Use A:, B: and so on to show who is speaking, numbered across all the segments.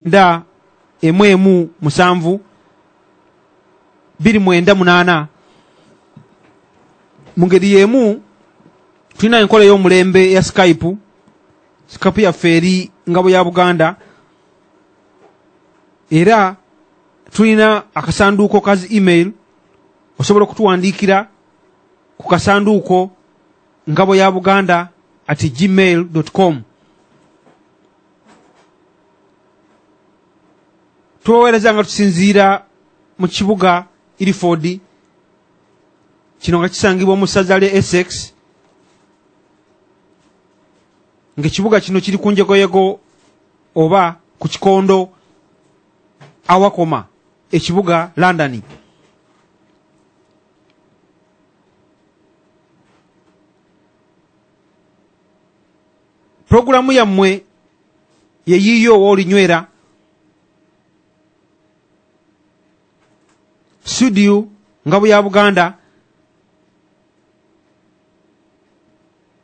A: 9 1 1 7 2 9 8. Mu ngeri y'emu tulina enkola ey'omulembe ya Skype. Skype yaffe eri Ngabo ya Buganda, era tulina akasanduuko kazi email. Osobola okutuwandiikira ku kasanduuko ngaboyabuganda@gmail.com. Tubaweereza nga tusinziira mu kibuga Ilford, kino nga kisangibwa mu ssaza lye Essex, ng'ekibuga kino kiri ku njegoyego oba ku kikondo awakoma ekibuga London. Pulogulaamu yammwe ye yiiyo w'olinywera. Studio Ngabo ya Buganda.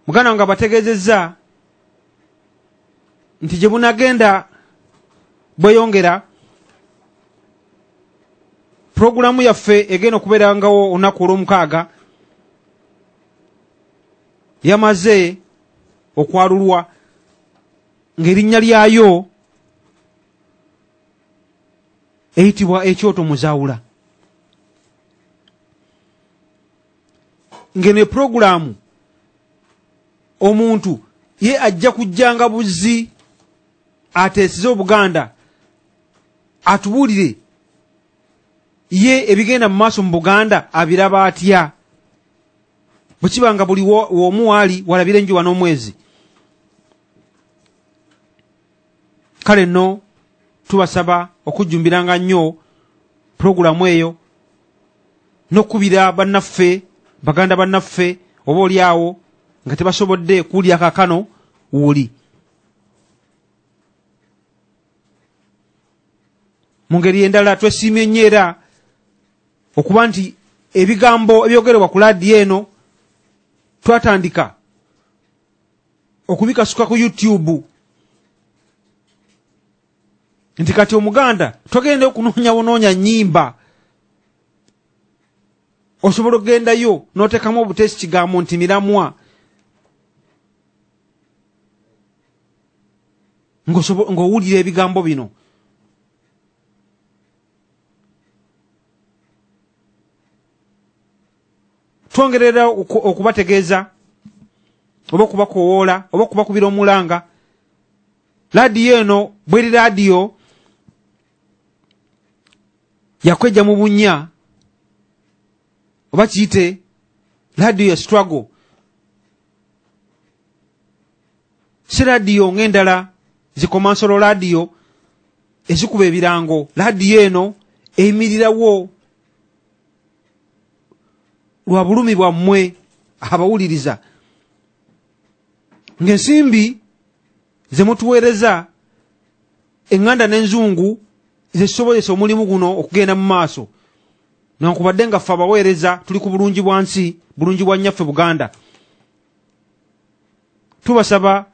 A: Muganda nga bategeezezza nti gye bunagenda bweyongera, pulogulaamu yaffe egenda okubeerangawo olunaku olw'omukaaga yamaze okwalulwa, ng'erinnya lyayo eyitibwa Ekyoto Muzaawula. Ng'eno pulogulaamu omuntu ye ajja kujjanga buzzi ateeseze Obuganda, atubuulire ye ebigenda mu maaso mu Buganda abiraba atya, bwe kiba nga buli w'omu waali walabira enjuba n'omwezi. Kale nno tubasaba okujjumbiranga nnyo pulogulaamu eyo n'okubira bannaffe, baganda bannaffe, oba oli awo nga tebasobodde kuwulira kaakano wuli. Mu ngeri endala twesiimye nnyo era okuba nti ebigambo ebyogerebwa ku laadiyo eno twatandika okubikasuka ku YouTube, nti kati Omuganda togenda okunoonya bunoonya nnyimba, osobola okugendayo n'oteekamu obuteesi kigambo nti miramwa, ng'owulira ebigambo bino. Twongerera okubategeeza oba okubakowoola oba okubakubira omulanga. Laadiyo eno bweri laadiyo yakwejja mu bunnya, oba kiyite laadiyo ya struggle, si laadiyo ng'endala zikomansolo laadiyo ezikuba ebirango. Laadiyo eno eyimirirawo lwa bulumi bwammwe abawuliriza, ng'ensimbi ze mutuweereza eŋŋanda n'enzungu zezisobozesa omulimu guno okugenda mu maaso. Newankubadde nga ffe abaweereza tuli ku bulungi bwa nsi, bulungi bwa nnyaffe Buganda, tubasaba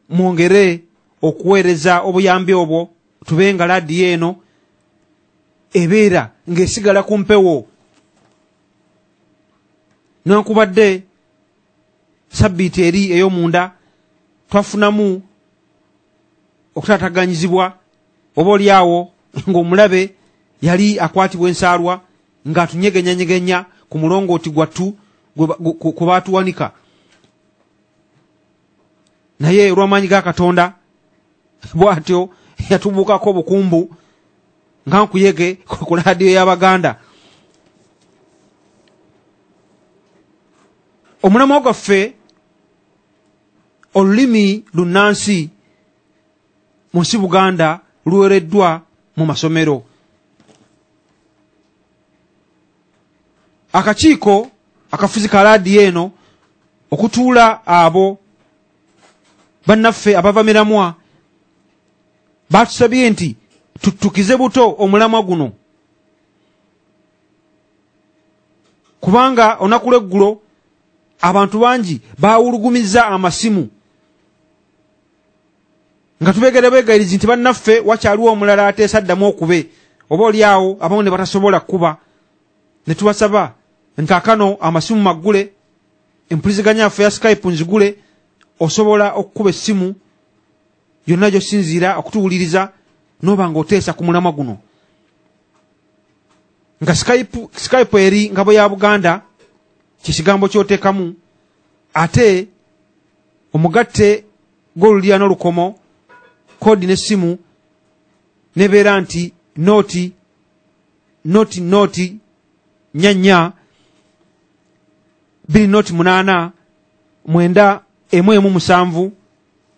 A: mwongere okuweereza obuyambi obwo, tube nga laadiyo eno ebeera ng'esigala ku mpewo. Newankubadde sabbiiti eri ey'omunda twafunamu okutaataganyizibwa, oba oli awo ng'omulabe yali akwatibwa ensaalwa ng'atunyegenyanyegenya ku mulongooti gwattu kwe baatuwanika, naye olw'amaanyi ga Katonda bw'atyo yatubuukako obukumbu nga nkuyege ku laadiyo y'Abaganda. Omulamwa gwaffe olulimi lunnansi mu nsi Buganda luwereddwa mu masomero. Akakiiko akafuzi ka laadiyo eno okutuula abo bannaffe abava miramwa batusabye nti tuttukize buto omulamwa guno, kubanga olunaku lw'eggulo abantu bangi baawulugumizza amasimu Nga tubegera begayirizi nti bannaffe wakyaliwo omulala ateesa addamu okube oba oli awo abamu ne batasobola kukuba, ne tubasaba nkaakano amasimu maggule, empuliziganya yaffe ya Skype nzigule, osobola okukuba essimu yonna gy'osinziira okutuwuliriza n'oba ng'oteesa ku mulamwa guno. Nga Skype eri ngabo ya Buganda, kye kigambo ky'oteekamu, ate omugatte gw'olulya n'olukomo, koodi n'essimu nebeera nti 0 0 0 4 4 2 0 8 9 1 1 7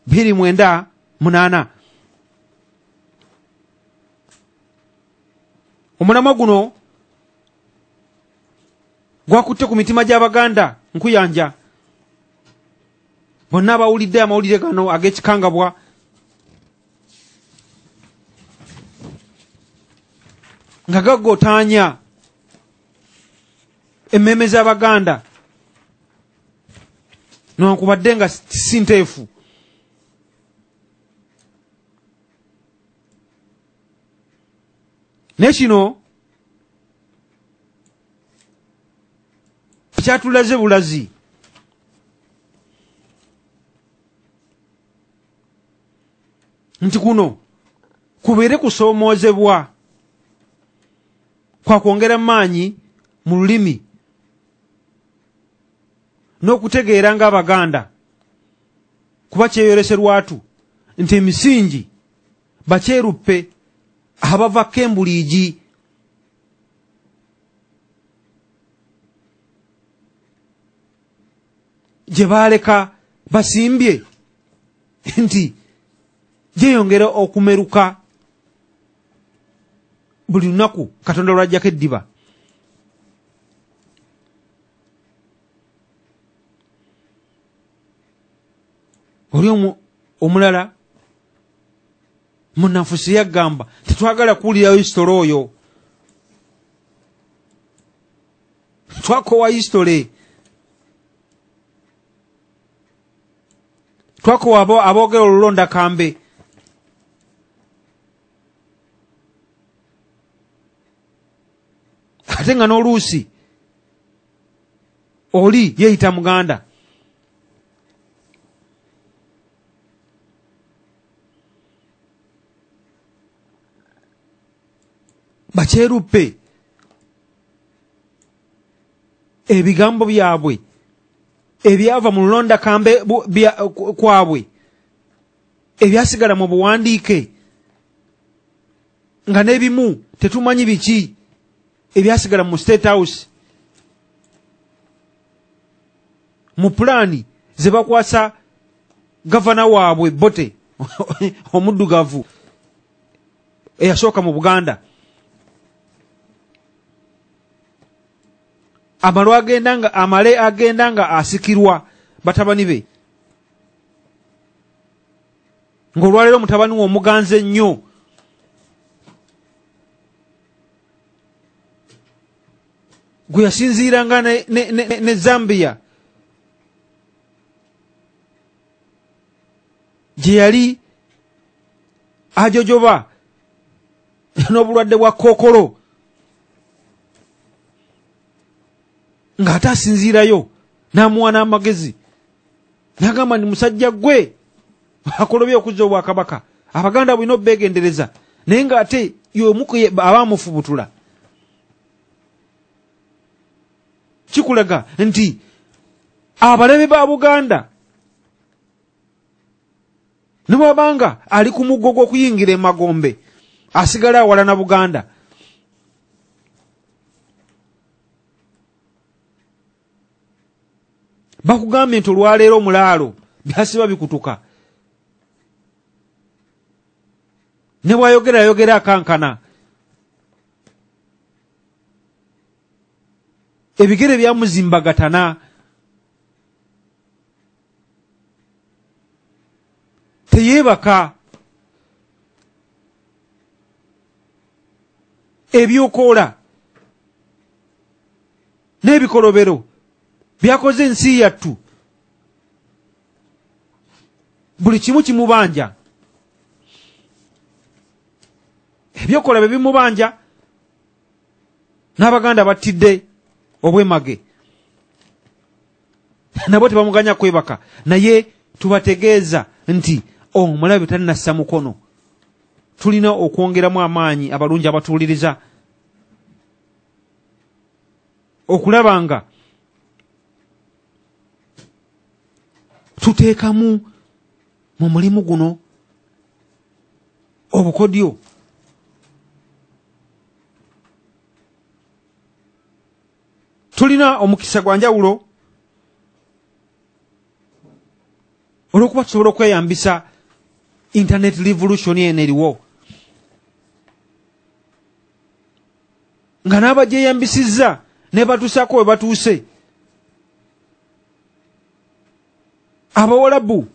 A: 2 9 8. Omulamwa guno gwakutte ku mitima gy'Abaganda nkuyanja. Bonna abawulidde amawulire gano ag'ekikangabwa nga gagotaanya emmeeme z'Abaganda newankubadde nga si nteefu. Naye kino kyatulaze bulazi nti kuno kubeere kusoomoozebwa kwa kwongera maanyi mu lulimi n'okutegeera ng'Abaganda, kuba kyeyolese lwatu nti emisingi bakyeruppe abava Cambridge gye baaleka basimbye nti gyeyongera okumeruka buli lunaku Katonda lw'ajjako eddiba. Oli omulala munnanfuusi yagamba tetwagala kuwulirayo history oyo, twakowa history, twakowa aboogera olulonda kambe. Ate nga n'oluusi oli yeeyita Muganda. Bakyeruppe ebigambo byabwe ebyava mu lulonda kambe kwabwe ebyasigala mu buwandiike nga n'ebimu tetumanyi biki ebyasigala mu State House mu pulaani ze bakwasa gavana waabwe Bote omuddugavu eyasooka mu Buganda. Amale agenda nga asikirwa batabani be, ng'olwaleero mutabani we omuganzi ennyo gwe yasinziiranga ne Zambia gye yali ajojoba n'obulwadde bwa kookolo, ng'ate asinziirayo n'amuwa n'amagezi n'agamba nti musajja ggwe akolobye okuzza obwakabaka, Abaganda bulina obbeegendereza, naye ng'ate y'omu abaamufubutula. Kikulaga nti abalabe ba Buganda ne bw'abanga ali ku muggo gw'okuyingira emagombe asigala awala na Buganda. Bakugambye nti olwaleero omulaalo byasiba bikutuka, ne bw'ayogera ayogera akankana, ebigere byamuzimbagatana, teyeebaka, ebyokoola n'ebikolobero byakoze ensi yattu, buli kimu kimubanja. Ebyokola bye bimubanja n'Abaganda battidde obwemage, nabo tebamuganya kwebaka. Naye tubategeeza nti omulabe tannassa mukono. Tulina okwongeramu amaanyi abalungi abatuwuliriza okulaba nga tuteekamu mu mulimu guno obukodyo. Tulina omukisa gwa njawulo olw'okuba tusobola okweyambisa internet revolution eno eriwo, nga n'abagyeyambisizza ne batuusaako we batuuse. Abawalabu